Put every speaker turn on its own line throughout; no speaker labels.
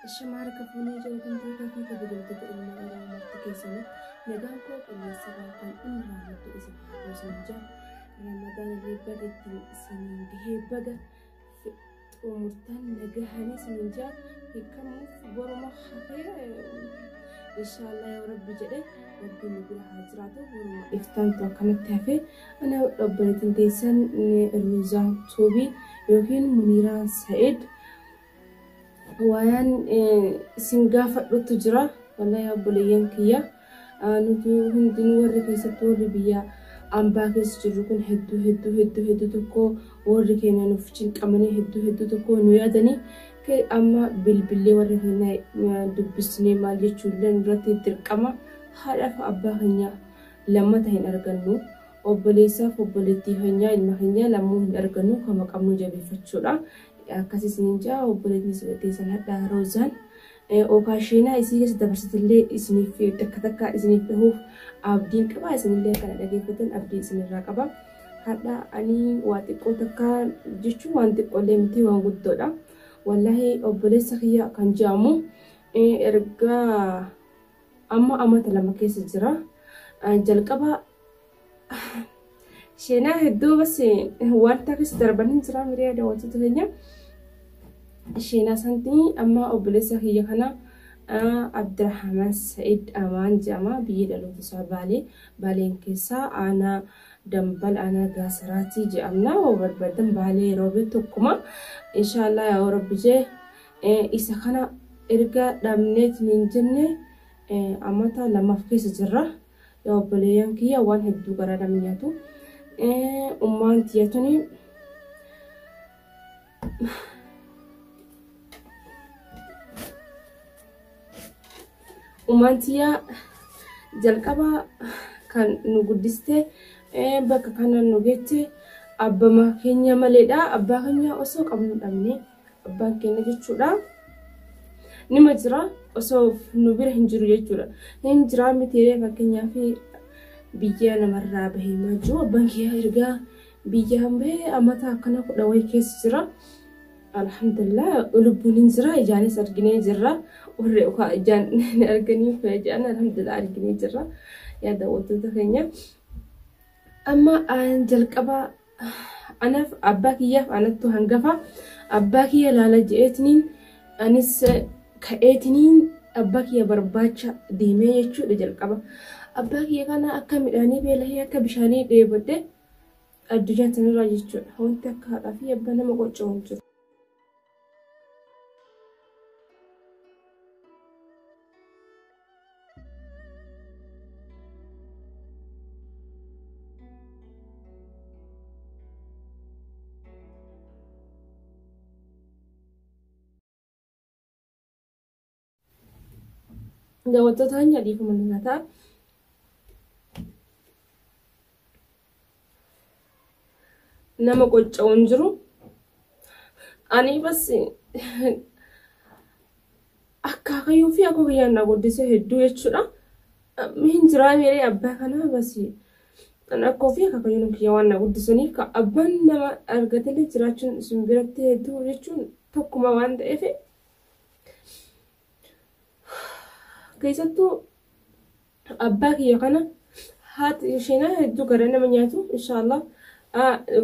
Ashamaa harka fuunee jaalatamtoota fi kabajamtoota ilma Oromoo marti keessanii nagaan koo qilleensa irraa kan inni irraa madde isin haa goosnu jaa. Ramadaan illee baga ittiin isiniin gahee baga xumurtan nagahanii isiniin jaa. Hiikamuuf boruma hafee inshaallah yoo rabbi jedhe rabbi nu bira haa jiraatu boruma iftaantu akkanatti hafee ana obboleettiin teessan Roozaa Tuubii yookiin Muniiraa Sa'id waayaan isin gaafadhutu jira wallahi obboleeyyan kiyya nuti hundinuu warri keessattuu warri biyya ambaa keessa jirru kun hedduu hedduu hedduu hedduu tokko warri keenya nuuf cinqamanii hedduu hedduu tokko nu yaadanii amma bilbillee warra keenya dubbisnee maal jechuullee nurratti dirqama haadhaaf abbaa keenya lammata hin argannu obboleessaaf obboleettii keenya ilma keenya lammuu hin argannu kama qabnu jabeeffachuudha. Akkas isiniin jaa obboleettiin teessan hadhaa Roozaan okaasheenaa isii keessa dabarsitellee isiniif takka takka isiniif dhahuuf abdiin qaba isinillee akkana dhageeffatan abdii isinirraa qaba. Hadha ani waa xiqqoo takka jechuun waan xiqqoollee miti waan guddoodha. Wallaahi obboleessa kiyya kan jedhamu erga amma amata 2 keessa jira. Jalqaba Sheenaa hedduu bas wanta keessa darban hin jira miree daawwattoota keenya. Sheenaa santii amma obboleessa kiyya kana Abdurrahman Sa'id Amaan jedhama biyyi dhaloota isaa Baalee. Baaleen keessaa aanaa Dambal aanaa Gaasaraatii jedhamna. Yoo barbaadan Baalee roobee tokkuma. Inshaallah yaa Rabbi jee isa kana erga dhabneetiin hin jenne amata lamaaf keessa jirra. Yaa obboleeyyan kiyya waan hedduu garaa nama nyaatu. Ummaan tiyya tuni ummaan tiyya jalqaba kan nu guddiste bakka kana nu geette abbama keenya maleedha. Abbaa keenya osoo qabnu dhabne abbaan keenya jechuudha. Nima jira osoo nu bira hin jiru jechuudha. Hin jiraa miti fakkeenyaaf biyya namarraa bahee maa jiru abbaan kiyya ergaa biyyaan bahee amata akkana kudha wayii keessa jira. Alhamdulillah lubbuun hin jira ijaanis arginee jirra. Warri ukaa ijaan ni arganii ijaan alhamdulillah arginee jirra. Yaa daawwattoota keenya. Amma jalqaba anaaf abbaa kiyyaaf anattu hangafa abbaa kiyya laala je'eetiniin anis ka'eetiniin abbaa kiyya barbaacha deemee jechuudha jalqaba. Abbaa kiyya kana akka midhaanii beelahee akka bishaanii dheebodhe addunyaa tanarraa jechuudha. Wanti akka haadhaa fi abbaa nama qocca'u hin jiru. Daawwattoota keenya dhiifama nurraa ta'a. Nama qocca'u hin jiru. Ani bas Akkaakayyuu fi akoo kiyyaan na guddise hedduu jechuudha. Hin jiraa meeree abbaa kanaa basi an akkoo fi akaakayyuun kiyya waan na guddisaniif ka abbaan nama argatellee jiraachuun isin biratti hedduu jechuun tokkuma waan ta'eef keessattuu abbaa kiyya kana haati isheenaa hedduu gara nama nyaatu inshaallah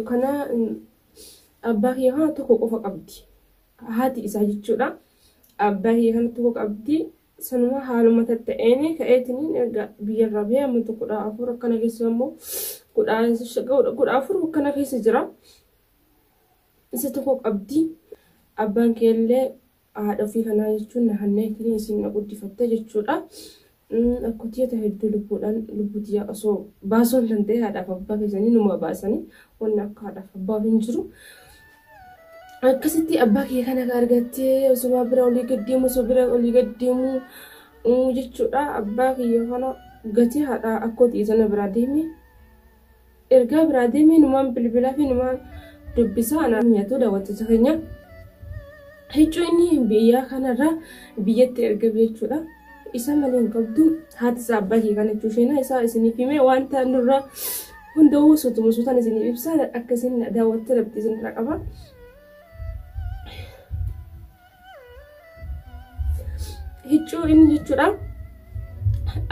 kana abbaa kiyya kana tokko qofa qabdi. Haati isaa jechuudha. Abbaa kiyya kana tokko qabdi. Sanuma haaluma tatta'een ka'eetiniin erga biyyarraa bahee amma 14 akkana keessa immoo 14 akkana keessa jira. Isa tokko qabdi. Abbaan keellee haadha ofii kanaa jechuun na hanneetiin isin na guddifatte jechuudha. Akkotiyata hedduu lubbuudhaan lubbuu tiyya osoo baasuu hin danda'e haadhaaf abbaa keessanii numa baasanii wanni akka haadhaaf abbaa hin jiru. Akkasitti abbaa kiyya kana argattee osoo bira olii gad deemu osoo bira olii gad deemu jechuudha. Abbaa kiyya kana gatii haadha akkootii sana biraa deeme Ergaa biraa deemee numaan bilbilaa fi numaan dubbisaa anaan nyaatu daawwattoota keenya. Hiccuu inni biyyaa kanarraa biyyatti ergame jechuudha. Isa malee hin qabdu haati isaa abbaa kee kana jechuu isheenaa isaa isiniif himee wanta nurraa hunda'uu suutuma suutaan isiniif ibsa akka isin daawwattan abdii isinirraa qaba. Hiccuu inni jechuudha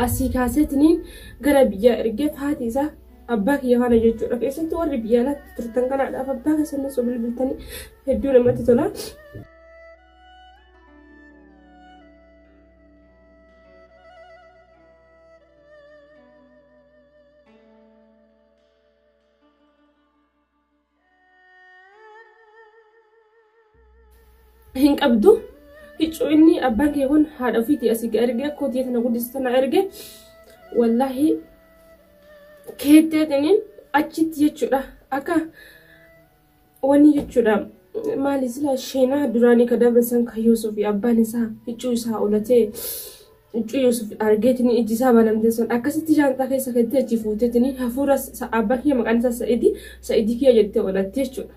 asii kaaseetiniin gara biyyaa ergeef haati isaa abbaa kiyya kana jechuudha. Keessattuu warri biyya alaatti turtan kanaadhaaf abbaa keessan osoo bilbiltanii hedduu namatti tola. Hin qabdu. Hiccuu inni abbaan kee kun haadha ofiitii asii erge akkoo tiyya tana guddistu tana erge wallaahi keetteetiniin achitti jechuudha akka wanni jechuudha maali sila sheenaa duraanii ka dabarsan ka Yuusuf abbaan isaa hiccuu isaa olatee huccuu Yuusuf argeetini ijji isaa banamte sun akkasitti shaanxaa keessa keettee achi fuuteetini hafuura abbaa kiyya maqaan isaa Sa'idi Sa'idii kiyya jettee olatte jechuudha.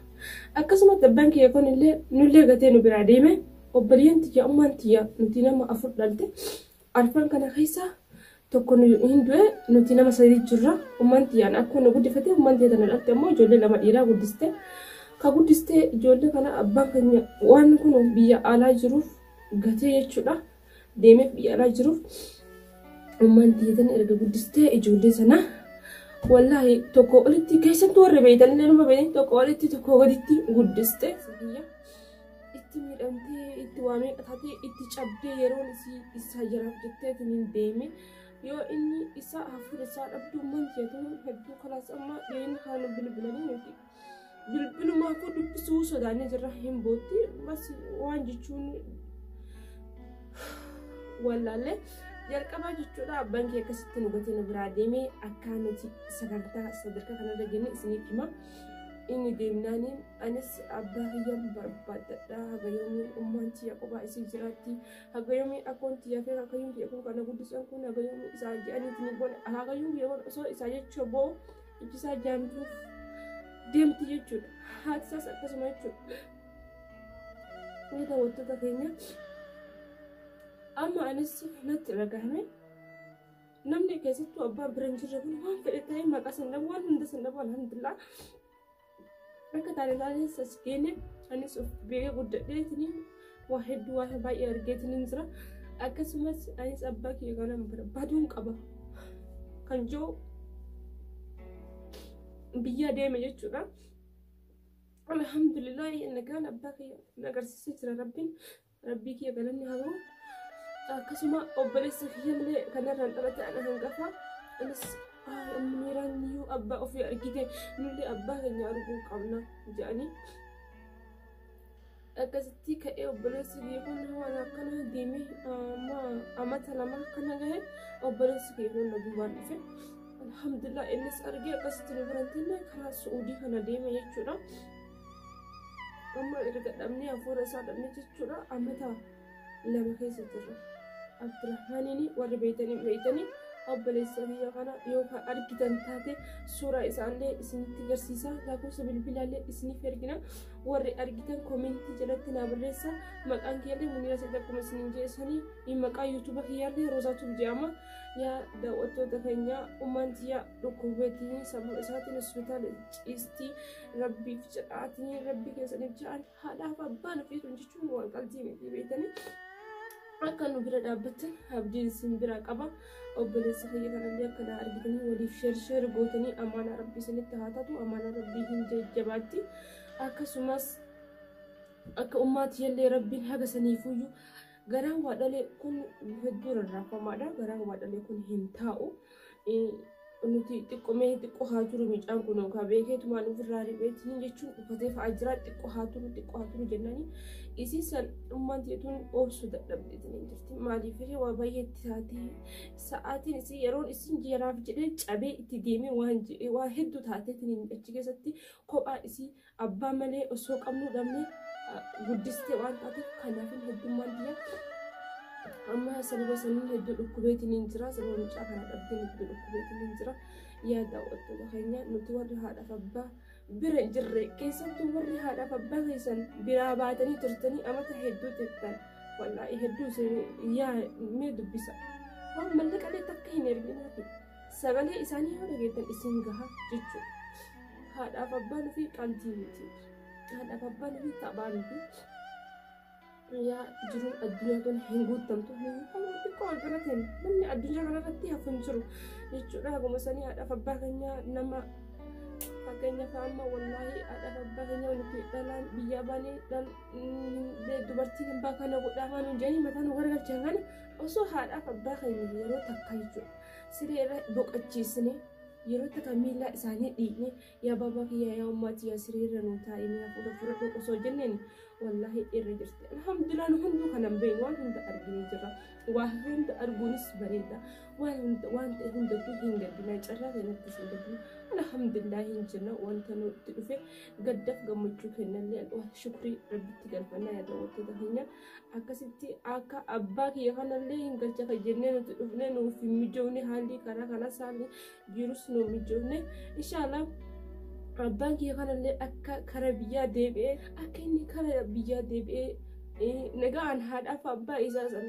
Akkasumatti abbaan kiyya kun illee nullee gatee nu biraa deeme obboleeyyan tiyya ummaan tiyya nuti nama afur dhalte arfan kana keessa tokko hin du'e nuti nama sadii jirra ummaan tiyyaan akkuma nu guddifate ummaan tiyya tana dhalte ammoo ijoollee lama dhiiraa guddiste ka guddiste ijoollee kana abbaan keenya waan kun biyya alaa jiruuf gatee jechuudha. Deemeef biyya alaa jiruuf ummaan tiyya erga guddistee ijoollee sana wallaahi tokko olitti keessattuu warri beeytan illee numa beeytan tokko olitti tokko gaditti guddiste kiyya itti miidhamtee itti waa meeqa taatee itti cabdee yeroon isii isaa jaraaf jetteetiin deeme yoo inni isaa hafuura isaa dhabdu ummaan tiyya tun hedduu kalaas amma dhiyeenya kana bilbilanii nuti bilbilumaafuu dubbisuu sodaannee jirra hin bootti bas waan jechuun wallaallee jalqabaa jechuudha. Abbaan kee akkasitti nu gatee nu biraa deemee akka nuti sagantaa sadarkaa kanarra genne isiniif hima. Inni deemnaaniin anis abbaa kiyyaan barbaaddadha. Haga yoomiin ummaan tiyya kophaa isii jiraatti. Haga yoomii akkoon tiyya fi akaakayyuun kiyya kun kana guddisan kun haga yoomii isaa je'aniiti ni boona. Akaakayyuun kiyya kun osoo isaa jecha boo'u iji isaa jaamtuuf deemti jechuudha. Haati isaas akkasuma jechuudha. Ni daawwattoota keenya amma anis natti dhagahame namni keessattuu abbaan bira hin jirre kun waan fedhe ta'ee maqaa san dhabu waan hunda san dhabu alhamdulillah akka taane taanes as geenne anis of beekee guddadheetini waa hedduu waa baay'ee argeetini jira. Akkasumas anis abbaa kiyya kana barbaaduun qaba kan jiru biyya deeme jechuudha. Alhamdulillah nagaan abbaa kiyya na agarsiisee jira rabbiin rabbii kiyya galanni haa ta'u. Akkasuma obboleessa kiyyallee kanarraan dhalate ana hangafa. Anis miiraan iyyuu abbaa ofii argite nullee abbaa keenya arguu qabna jedhanii. Akkasitti ka'ee obboleessi kiyya kun waan akkana deemee amma amata lama akkana gahe obboleessi kiyya kun na duubaan dhufe. Alhamdulillah innis argee akkasitti nu biran tenne karaa Su'uudii kana deeme jechuudha. Amma erga dhabnee hafuura isaa dhabnee jechuudha amata lama keessa jirra. Abdurrahmaaniin warri beeytanii beeytanii obboleessa kiyya kana yoo kan argitan taate suuraa isaallee isinitti agarsiisa lakkoofsa bilbilaallee isiniif ergina warri argitan koomentii jalatti naa barreessa maqaan kiyyallee Muniira Said akkuma isiniin jeessanii maqaa yuutuuba kiyyaallee Roozaa Tuub jedhama. Yaa daawwattoota keenya ummaan tiyya dhukkubeetiin sababa isaatiin hospitaala ciistii rabbiif jedhaatiin rabbii keessaniif jedhaan haadhaaf abbaan ofii kun jechuun waan qalbii miti beektanii akka nu bira dhaabbattan abdiin isin bira qaba. Obboleessa kiyya kanallee akka na argitanii waliif sheer sheer gootanii amaanaa rabbii isinitti haa taatu amaanaa rabbii hin jajjabaatti. Akkasumas akka ummaa tiyyallee rabbiin haga saniifuyyuu garaan waa dhalee kun hedduu rarraafamaadha. Garaan waa dhalee kun hin taa'u. Nuti xiqqoomee xiqqoo haa turu mucaan kun yookaan beekeetumaan ofirraa ribeetiin jechuun uffatee fa'aa jira xiqqoo haa turu xiqqoo haa turu jennaani isii san ummaan tiyyatuun obsuu dadhabdeetiin hin jirti. Maaliif waa baay'ee itti taatee sa'aatiin isii yeroon isin jiraaf jedhee cabee itti deemee waan jedhee waa hedduu taateetiin achi keessatti kophaa isii abbaa malee osoo qabnuu dhabne guddistee waan taateef kanaafin heddummaan tiyya amma sababa saniin hedduu dhukkubeetiin hin jira sababa mucaa kana dhabdeen hedduu dhukkubeetiin hin jira. Yaa daawwattoota keenya nuti warri haadhaaf abbaa bira hin jirre keessattuu warri haadhaaf abbaa keessan biraa baatanii turtanii amata hedduu turtan wallaahi hedduu isin yaa mee dubbisa waan mallaqalee takka hin erginaafi sagalee isaanii yoo dhageettan isin gaha jechuudha. Haadhaaf abbaan ofii qalbii miti. Haadhaaf abbaan ofii taphaa miti. Yaa jiruun addunyaa tun hin guuttamtu. Xiqqoo wal bira teenya. Namni addunyaa kanarratti hafu hin jiru jechuudha. Haguma sanii haadhaaf abbaa keenya nama fakkeenyaaf amma wallaahi haadhaaf abbaa keenya nuti dhalaan biyyaa baanee dubartiin hambaa kana godhaa waan hin jedhanii mataa nu garagalchan kana osoo haadhaaf abbaa keenya yeroo takka jechuudha. Siree irra boqochiisne yeroo takka miila isaanii dhiiqne yaa baabaa kiyya yaa ummaa tiyya siree irra nuu taa'imee hafuura fudhadhu osoo jenneen wallaahi irra jirti. Alhamdulillah nu hunduu kana hin beeknu waan hunda arginee jirra. Waa hunda arguunis bareeda. Waan hunda waan ta'e hundattuu hin gaddina carraa keenyattis hin gaddina. Alhamdulillah hin jenna wanta nutti dhufe gaddaf gammachuu kennallee shukrii rabbitti galfannaa yaa daawwattoota keenya. Akkasitti akka abbaa kiyya kanallee hin galcha kan jennee nuti dhufne nuuf hin mijoofne haalli karaa kanas haalli jirus nuuf mijoofne inshaallah abbaan kiyya kanallee akka kara biyyaa deebi'ee akka inni kara biyyaa deebi'ee nagaan haadhaaf abbaa isaa san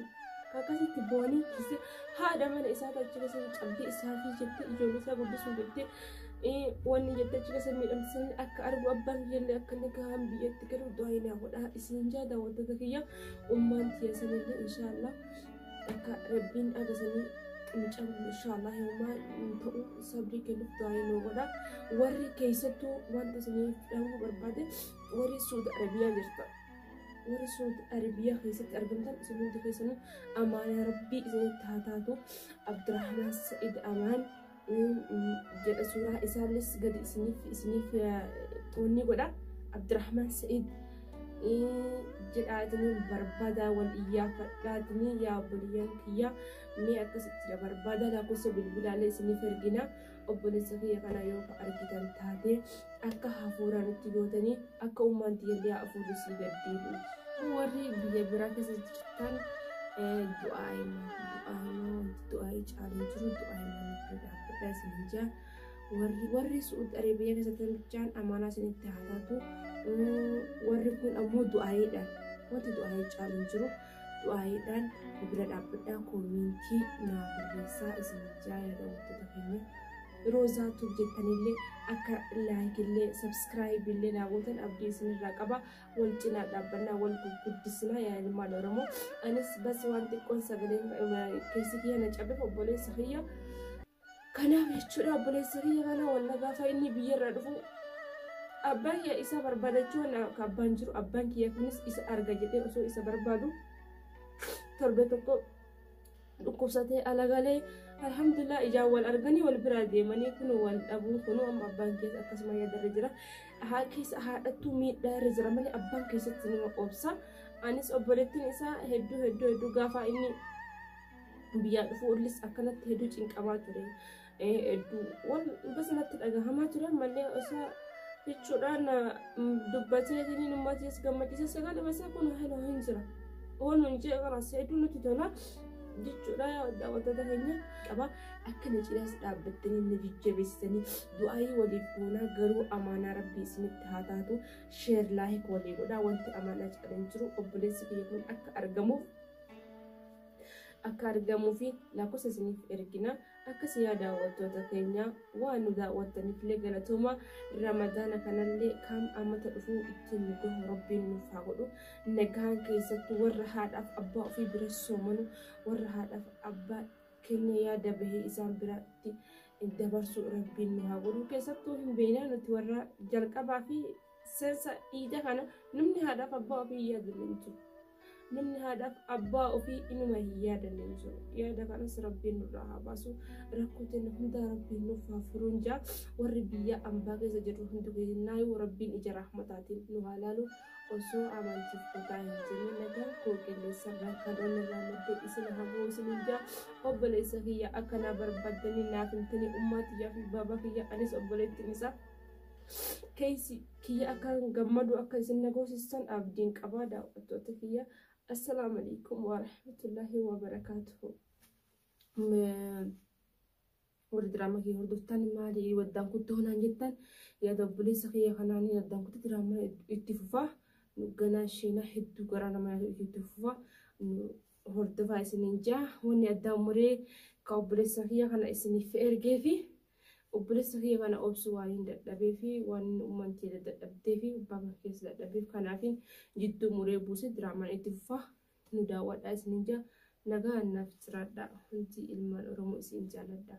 akkasitti boonii kise haadha mana isaa achi keessatti cabdee isaa fi jettee ijoollee isaa guddisuu jettee wanni jettee achi keessa miidhamsanii akka argu abbaan kiyyallee akka nagaan biyyatti galu du'aa naa godhaa isin jaa daawwattoota kiyya ummaan tiyya sanillee inshaallah akka rabbiin agasanii hin cabne inshaallah yoomaa ta'u sabrii kennuuf du'aa nuu godha. Warri keessattuu wanta isiniif dhaamuu barbaade warri Suudi Arabiyaa jirta. Warri Suudi Arabiyaa keessatti argamtan isin hundi keessanuu amaanaa rabbii isinitti haa taatu. Abdurrahmaan Sa'id Amaan jedha suuraa isaalles gadi isiniif isiniif wanni godha. Abdurrahmaan Sa'id jedhaatanii barbaadaa wal iyyaafadhaatanii yaa obboleeyyan kiyya mee akkasitti barbaadaa lakkoofsa bilbilaalee isiniif ergina obboleessa kiyya kana yoo argitan taate akka hafuuraa nutti gootanii akka ummaan tiyyallee hafuurri sii gad deebi'u. Warri biyya biraa keessa jirtan du'aa himaa du'aa himaa wanti du'aa caalu jiru du'aa himaa nu bira dhaabbadhaa isiniin jaa. Warri warri Su'uud Arabiyaa keessatti bichaan amaanaa isinitti haa taatu. Warri kun ammoo du'aayiidhaan wanti du'aayii caalu hin jiru. Du'aayiidhaan nu bira dhaabbadhaa koomintii naa barreessaa isiniin jaa yaa daawwattoota keenya. Roozaa Tube jettanillee akka laayikillee sabskiraayibillee naa gootan abdii isinirraa qaba. Wal cinaa dhaabbannaa wal guddisnaa yaa ilmaan Oromoo. Anis bas waan xiqqoon sagaleen keessi kiyya na cabeef obboleessa kiyya. Kanaaf jechuudha obboleessa kiyya kana walla gaafa inni biyyarraa dhufu abbaan kiyya isa barbaadachuu akka abbaan jiru abbaan kiyya kunis isa arga jedhee osoo isa barbaadu torbe tokko dhukkubsatee alagalee alhamdulillah ijaan wal arganii wal biraa deemanii kun wal dhabuun kun amma abbaan keessa akkasuma yaadarra jira. Haa keessa haadhattuu miidhaa irra jira malee abbaan keessatti nama obsa. Anis obboleettiin isaa hedduu hedduu hedduu gaafa inni biyyaa dhufu ollis akkanatti hedduu cinqamaa ture. Hedduu wal basanatti dhagahamaa ture malee osoo jechuudhaan dubbatee jeniin ummatiis gammachiisa sagalee isaa kun heloo hin jira. Waan hin jee kanas hedduu nutti tola jechuudha daawwattoota keenya qaba akka na cinaas dhaabbattanii na jajjabeessitanii du'aayii waliif goonaa garuu amaanaa rabbii isinitti haa taatu sheer laayik walii godhaa wanti amaanaa caalan jiru obboleessi kiyya kun akka argamuuf akka argamuu fi lakkoofsa isiniif ergina. Akkasii yaa daawwattoota keenya waan nu daawwattaniif illee galatooma. Ramadaana kanallee kam amata dhufuu ittiin nu gahu rabbiin nuuf haa godhu. Nagaan keessattuu warra haadhaaf abbaa ofii bira soomanu warra haadhaaf abbaa keenya yaada bahee isaan biratti dabarsuu rabbiin nu haa godhu. Keessattuu hin beeknaa nuti warra jalqabaa fi seensa iida kana namni haadhaaf abbaa ofii yaadanne hin jiru. Namni haadhaaf abbaa ofii inuma hin yaadanne hin jiru. Yaada kanas rabbiin nurraa haa baasu. Rakkoo teenya hundaa rabbiin nuuf haa furuun jaa. Warri biyya ambaa keessa jirru hundi keenyaayyuu rabbiin ija rahmataatiin nu haa laalu. Osoo amantiif kutaa hin jenne nagaan koo qilleensa irraa kan onnee irraa madde isin haa ga'u isiniin jaa. Obboleessa kiyya akka naa barbaaddanii naaf himtanii ummaa tiyyaa fi baabaa kiyya anis obboleettiin isaa keessi kiyya akka gammadu akka isin na goosistan abdiin qabaa daawwattoota kiyya. Assalaamu alaikum wa rahmatullahi wa barakaatuhu. Warri diraamaa kiyya hordoftan maali waddaan kuttoo naan jettan yaada obboleessa kiyya kanaan waddaan kuttoo diraamaa itti fufaa. Ganaa sheenaa hedduu garaa nama nyaatu itti fufaa. Hordofaa isiniin jaa wanni addaan muree ka obboleessa kiyya kana isiniif ergee fi Obboleessa kiyya kana obsuu waan hin dadhabee fi waan umman tiyya dadhabdee fi abbaa kan keessa dadhabeef kanaafin jidduu muree buuse. Diraamaan itti fufaa, nu daawwadhaa isinin jaa. Nagaa naaf jiraadhaa hundi ilmaan Oromoo, isin jaaladha.